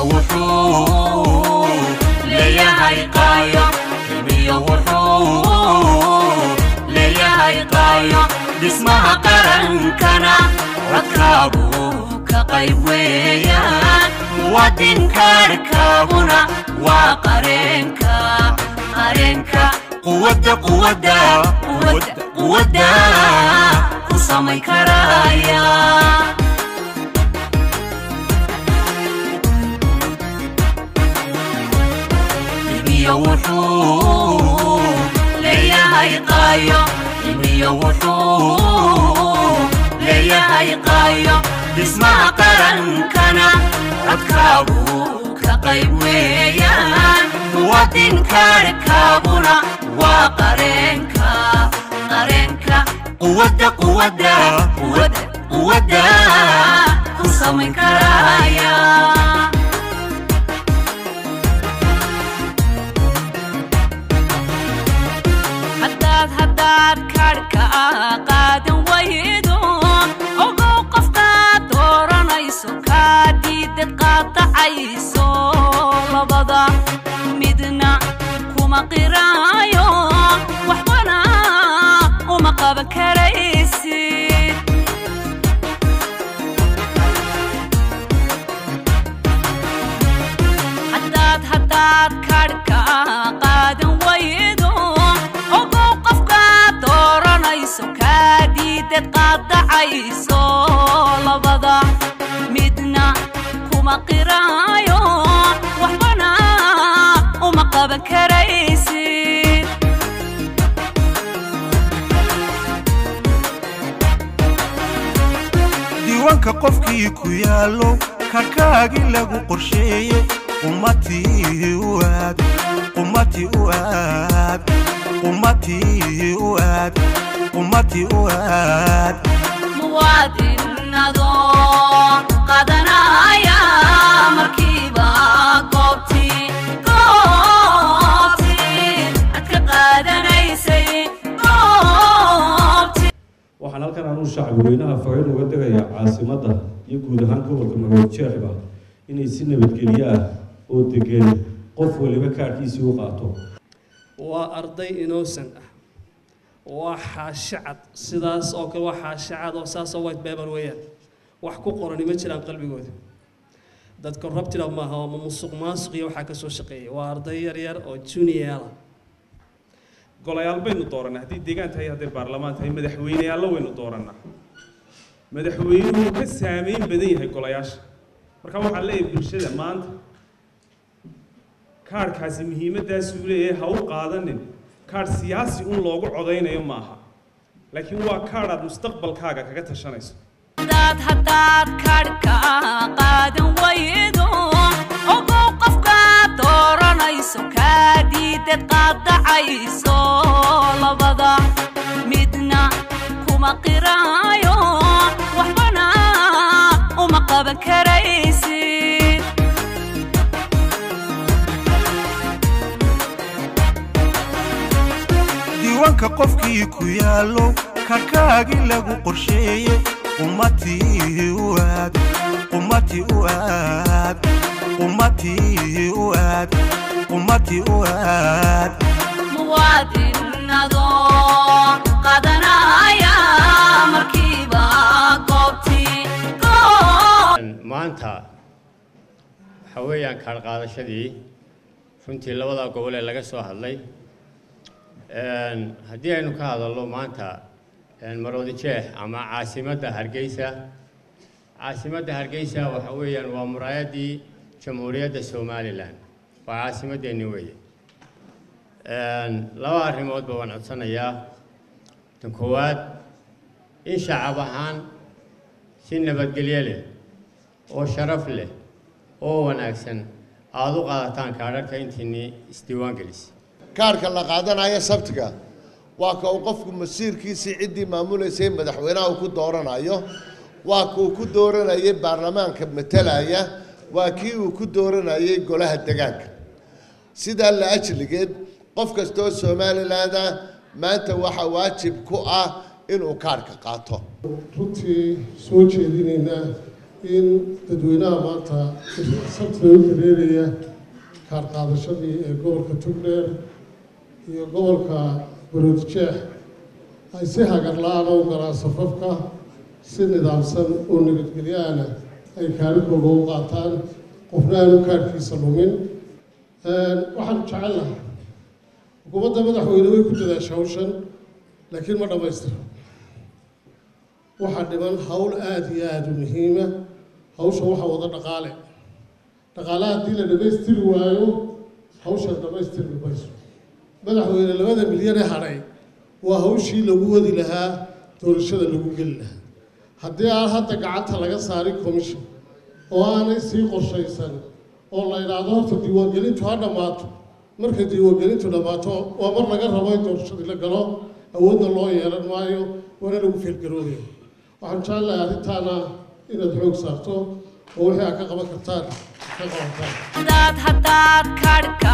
Wuxuu leeyahay qaayo, cilmiyo wuxuu leeyahay qaayo, dhismaha qarankana codkaagu ka qayb weeyaan. Muwaadinkaarkaaguna waa qareenka, qareenka quwadda, quwadda, quwadda, quwadda ku samayn karaya. Cilmiyo wuxuu leeyahay qaayo, cilmiyo wuxuu leeyahay qaayo, dhismaha qarankana codkaagu ka qayb weeyaan. Muwaadinkaarkaaguna waa qareenka, qareenka quwadda, quwadda, quwadda, quwadda ku samayn karaya. Haddaad kaadhka qaadan waydo, ogow qofkaad dooranayso, kaa diidad qaadacayso, labada midna kuma qiraayo, waxbana uma qaban karaysid. Haddaad kaadhka qaadan waydo, ogow qofkaad dooranayso, kaa diidad qaadacayso, labada midna kuma qiraayo, waxbana uma qaban karaysid. Diiwaanka qofkii ku yaallo, kaarkaagii lagu qorsheeye, qumatii u aad, qumatii u aad, qumatii u aad, qumatii u aad. Muwaadinado qadanaya markiiba goobtii, goobtii aad ka qaadanaysay, goobtii. Waxaan halkan anuu shacbi weynaha fariin uga dirayaa caasimadda iyo guud ahaan gobolka Maroodijeexba inay si nabadgelyo ah oo degan qof waliba kaarkiisii u qaato. Waa arday innocent ah, waa xaashi cad, sidaas oo kale waa xaashi cad oo saasoo white paper weeyaan, wax ku qorani ma jiraan qalbigooda. Dad corrupted maaha oo musuq maasuq iyo waxaa ka soo shaqeeyay, waa arday yar yar oo junior ah. Golayaal baynu dooranaa, haddii deegaan tahay, hadday baarlamaan tahay, madaxweyneyaallo waynu doorannaa. Madaxweynuhu ka saameyn badan yahay golayaasha. Marka waxaan leeyahay bulshada, maanta kaarhkaasi muhiimaddaasuu leeyahay, ha u qaadanin kaarh siyaasi un loogu codaynayo maaha, laakiin waa kaadh aad mustaqbalkaaga kaga tashanayso. Haddaad kaadhka qaadan waydo, ogow qofkaad dooranayso, kaa diidad qaadacayso, labada midna kuma qiraayo, waxbana uma qaban karaysid. Diiwaanka qofkii ku yaallo, kaarkaagii lagu qorsheeye, qumatii u aad, qumatii u aad, qumatii u aad, qumatii u aad. Muwaadinado qadanaya markiiba goobtii. Maanta waxaa weeyaan kaadh qaadashadii runtii labada gobol ee laga soo hadlay. Haddii aynu ka hadalno maanta Maroodi Jeex ama caasimadda Hargeysa, caasimadda Hargeysa waxa weeyaan waa muraayaddii Jamhuuriyadda Somalilan, waa caasimaddeeni weeye. Laba arrimoodba waan codsanayaa. Tan koowaad, in shacab ahaan si nabadgelyo leh oo sharaf leh oo wanaagsan aada u qaadataan kaadharka intiinii isdiiwaan gelisay. Kaarka la qaadanayo Sabtiga waa ka uu qofku masiirkiisii, ciddii maamulaysay, madaxweynaha uu ku dooranayo, waa ka uu ku dooranayay baarlamaanka matalaya, waa kii uu ku dooranayay golaha degaanka. Sidaa la ajligeed, qof kastoo Somaliland ah maanta waxaa waajib ku ah inuu kaarka qaato. Runtii soo jeedinaynaa In dadweynaha maanta Sabtida u dareeraya kaar qaadashadii ee gobolka Togdheer iyo gobolka Maroodijeex ay si hagar la-aana u galaan safafka, si nidaamsan oo nabadgelyaana ay kaalintooda u qaataan, qofna aanu kaarkiisa lumin. Waxaanu jecel lahay xukuumadda madaxweyne way ku dadaasha hawshan, laakiin ma dhammaystira. Waxaa dhiman hawl aada iyo aada u muhiima. Hawsha waxaa wada dhaqaale. Dhaqaalaha haddii la dhammaystiri waayo, hawshan dhammaystirmi mayso. Madaxweyne, 2da milyan ee hadhay waa hawshii lagu wadi lahaa doorashada lagu geli lahaa. Haddii aan hadda gacanta laga saarin commission oo aanay sii qorshaysan oo la idhaahdo horta diiwaangelintu ha dhammaato, markay diiwaangelintu dhammaato waa mar laga rabo in doorashadii la galo, awoodna loo yeelan maayo, waana lagu feelgaroobaya. Waxaan jecelahay arrintaana inaad xoog saarto oo wixii aad ka qaban kartaan ka qabataan. Haddaad kaadhka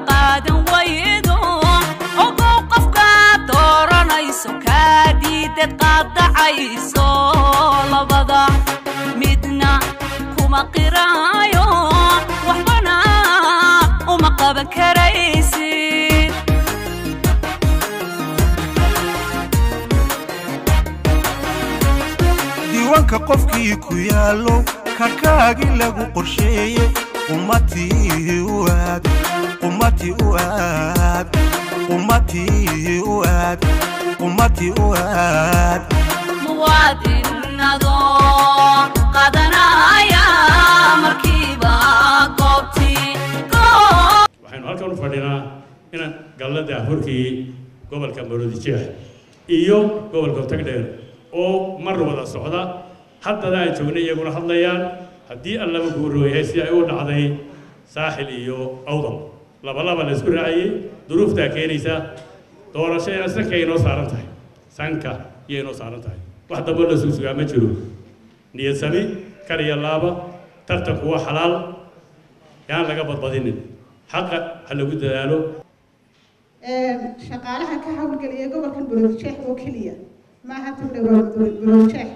qaadan waydo, ogow qofka dooranayso kaa diidad qaadacayso, labada midna kuma qiraayo, waxbana uma qaban karaysid. Diiwaanka qofkii ku yaallo, karkaagii lagu qorsheeye, qumatii u aad, qumatii u aad, qumatii u aad, qumatii u aad. Muwaadinado qadanaya markiiba goobtii. Waxaynu halkan u fadhinaa inaan gallada hurkii gobolka Maroodijeex iyo gobolka Tagdheer oo mar wada socda haddana aan joognay, iyaguna hadlayaan haddii allaba guurooyahay si ay u dhacday Saaxil iyo Awdal labalaba la isku raaciyey. Duruuftaa keenaysa doorasho ina sanka inoo saaran tahay, sanka iyo inoo saaran tahay. Wax dambo la sugsugaa ma jiro. Niyad sami kar iyo laaba, tartanku waa xalaal, yaan laga badbadinin, xaqa ha lagu dadaalo. Shaqaalaha ka howlgeliya gobolkan Maroodijeex oo keliya maaha, Togdheer waa Maroodijeex,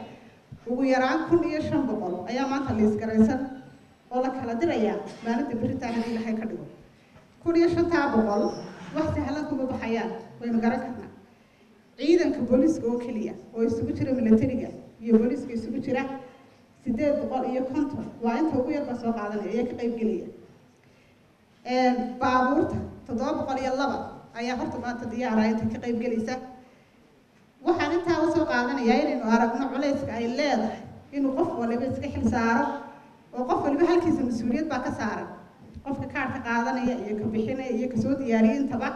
ugu yaraan 1500 ayaa maanta liisgaraysan oo la kala dirayaa maalinta beritaan haddii Ilahay ka dhigo. 1500 wax sahlan kuma baxayaan, waynu garan karnaa. Ciidanka booliiska oo keliya oo isugu jira militariga iyo booliiska isugu jira, 850 waa inta ugu yarba soo qaadanaya ayaa ka qaybgelaya. Baabuurta 702 ayaa horta maanta diyaara inta ka qaybgelaysa. Waxaan intaa usoo qaadanayaa inaynu aragno culayska ay leedahay inuu qof waliba iska xil saaro oo qof waliba halkiisa mas-uuliyad baa ka saaran, qofka kaarka qaadanaya iyo ka bixinaya iyo kasoo diyaariyay intaba.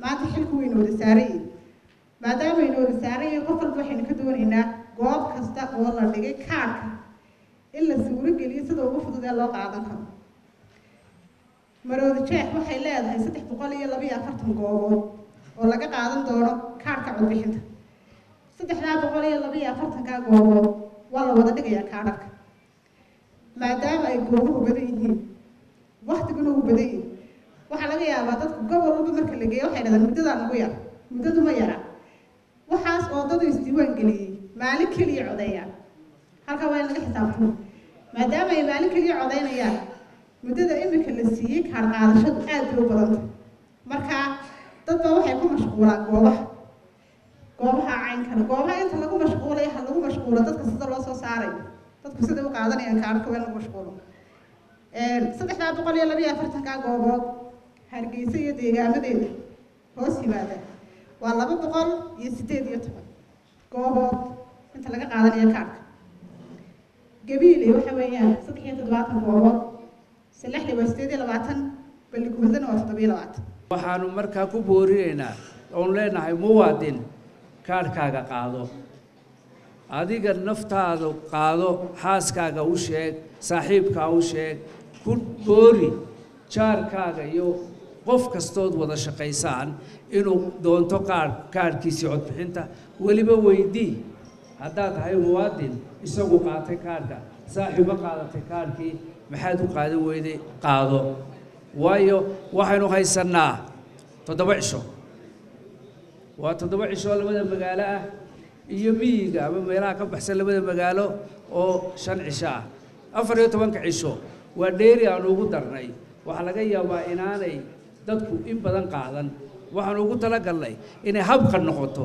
Maanta xilku waynu wada saaran yihin. Maadaama aynu wada saaran yihin, qof walba waxaynu ka doonaynaa goob kasta oo la dhigay kaarka in la suuro geliyo sida ugu fudud ee loo qaadan karo. Maroodi Jeex waxay leedahay 342 goobood oo laga qaadan doono kaarhka codbixinta. 342-kaa goobood waa la wada dhigayaa kaadhadhka. Maadaama ay goobuhu badan yihiin, waktiguna uu badan yihi, waxaa laga yaabaa dadku gobol walba marka la geeyo waxay dhahdaan muddadaa nagu yar. Muddadu ma yara. Waxaas oo dadu isdiiwaan geliyey maalin keliya codeeyaan, halkaa waa in laga xisaabtamo. Maadaama ay maalin keliya codeynayaan, muddada imika la siiyey kaar qaadashadu aad bay u badanta. Marka dad baa waxay ku mashquulaan goobaha caynkana, goobaha inta lagu mashquulay ha lagu mashquulo dadka sida loo soo saarayo, dadku siday u qaadanayaan kaarka waa in lagu mashquulo. 342-kaa goobood, Hargeysa iyo deegaamadeeda hoos yimaada waa 218 goobood inta laga qaadanayo kaarka. Gabiile waxa weeyaan 73 goobood, Salaxli waa 28, Balligubadlana waa 27. Waxaanu markaa ku boorinaynaa oon leenahay, muwaadin, kaadhkaaga qaado, adiga naftaada qaado, xaaskaaga u sheeg, saaxiibkaa u sheeg, ku boori jaarkaaga iyo qof kastood wada shaqaysaan inuu doonto kaadhkiisii codbixinta. Weliba weydii haddaad tahay muwaadin isagu qaatay kaadhka, saaxiibo qaadatay kaadhkii, maxaad u qaadan weyday? Qaado, waayo waxaynu haysannaa 7 cisho, waa 7 cisho labada magaalo ah. Iyo miyiga ama meelaha ka baxsan labada magaalo oo 5 cisho ah. 14-ka cisho waa dheeri aan ugu darnay. Waxaa laga yaabaa inaanay dadku in badan qaadan. Waxaan ugu talagalnay inay habka noqoto,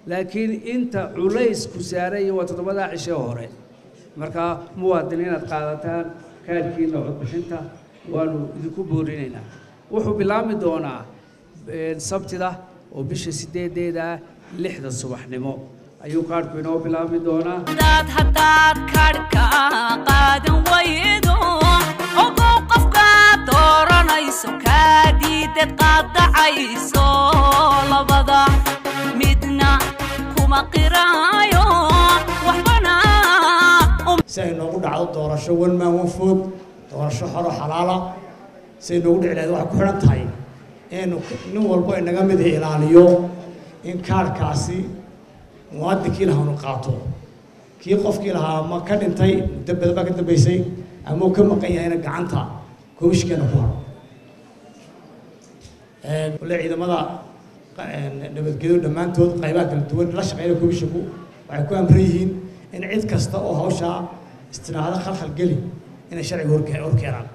laakiin inta culays ku saaray waa 7 cisho hore. Marka muwaadin inaad qaadataan kaarkiina codbixinta waanu idinku boorinaynaa. Wuxuu bilaabmi doonaa Sabtida oo bisha 8-deeda 6-da subaxnimo ayuu kaarku inoo bilaabmi doonaa. Haddaad kaadhka qaadan waydo, ogow qofka dooranayso kaa diidad qaadacayso, labada midna kuma qiraayo waxbana. Si ay noogu dhacdo doorasho one man one vote, doorasho xoro xalaala si ay noogu dhici lahayd, waxay ku xidhan tahay inaynu nin walbo inaga mid ilaaliyo in kaarhkaasi muwaadinkii lahaa unu qaato. Kii qofkii lahaa ma ka dhintay muddo badan baa ka dambeysay ama uu ka maqan yahayna gacanta komishkeena ku haro. Wale ciidamada nabadgelyo dhammaantood qaybaha kala duwan la shaqeynaya komishinku waxay ku amran yihiin in cid kasta oo hawshaa istiraahado khalkhal geli inay sharciga horkeenaan.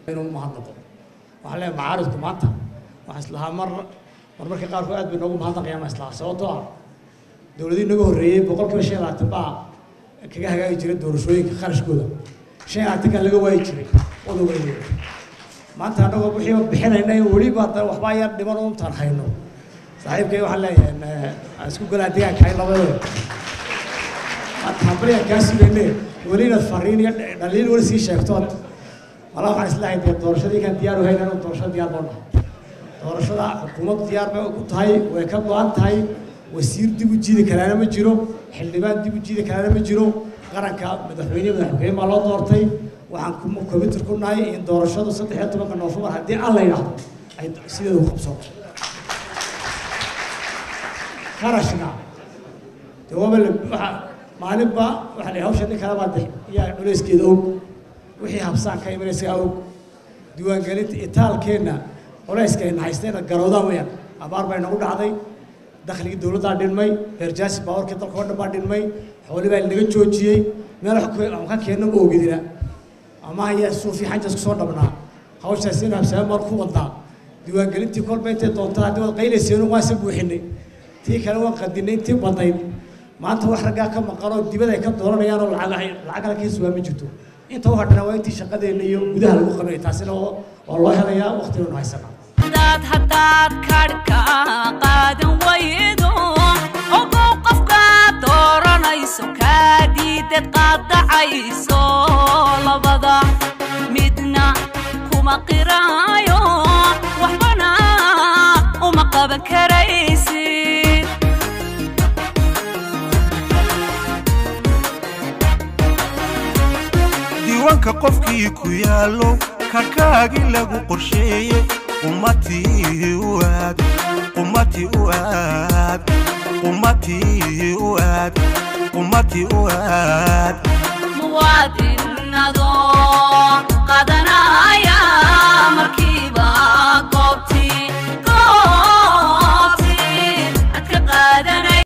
Inuu mahadnaqo waxaan leeyahay macaaridku maanta waxaan islahaa mar marmarka qaarkood aad bay noogu mahadnaqayaan baan islahaa, sababtoo ah dowladihii naga horreeyey 25% baa kaga hagaagi jiray doorashooyinka kharashkooda, 25-kan laga waayi jiray odowgeeda. Maanta annagoo wixiiba bixinayna in weliba haddana waxba yar dhiman oo intaan hayno. Saaxiibkay waxaan leeyahay aan isku galaa deegaanka hay labadooda maanta hambalyaan kaa sugayne weli inaad fariin iyo dhaliil weli sii sheegto. Walaa waxaan islahay dee doorashadii kan diyaar u hayn, anu doorashada diyaar baan nahay. Doorashada xukuumaddu diyaar bay ku tahay, way ka go'an tahay. Wasiir dib u jiidi karaana ma jiro, xildhibaan dib u jiidi karaana ma jiro. Qaranka madaxweyne madaxweyne baa loo doortay. Waxaan committer ku nahay in doorashadu 13-ka Noofembar haddii aan la yidhaahdo ay sideeda u qabsoonto. Kharashna dee waaba waxa maalinba waxa la hawsha nin kale baa de yaa culayskeeda og, wixii habsaan ka imanaysa og. Diiwaangelinta itaalkeenna culayska ayna haystayna garowdaan weyaan. Abaar baa inagu dhacday, dakhligii dowladdaa dhinmay, beerjaasi baawarkii dalka oo dhan baa dhinmay, xooli baa inaga joojiyey, meel wax ka keenna ma ogidina ama haya suufi xanjas kusoo dhabnaa. Hawshaasi inu habsaame mar ku wadnaa. Diiwaangelintii kolba intay doontaa haddii waad qaylayseen waan se buuxinay, tii kale waan qadinay intii badnayd. Maanta wax raggaa ka maqan oo dibad ay ka dooranayaan oo lacag lacag kale ka sugaa ma jirto. Inta u hadhana waa intii shaqadeenna iyo gudaha lagu qabanay, taasina waa loo helayaa waqtigaynu haysanaa. Haddaad kaadhka qaadan waydo, ogow qofka dooranayso kaa diidad qaadacayso, labada midna kuma qiraayo waxbana uma qaban karaysid. Diiwaanka qofkii ku yaallo karkaagii lagu qorsheeye qumatii u aad, qumatii u aad, qumatii u aad, qumatii u aad. Muwaadin.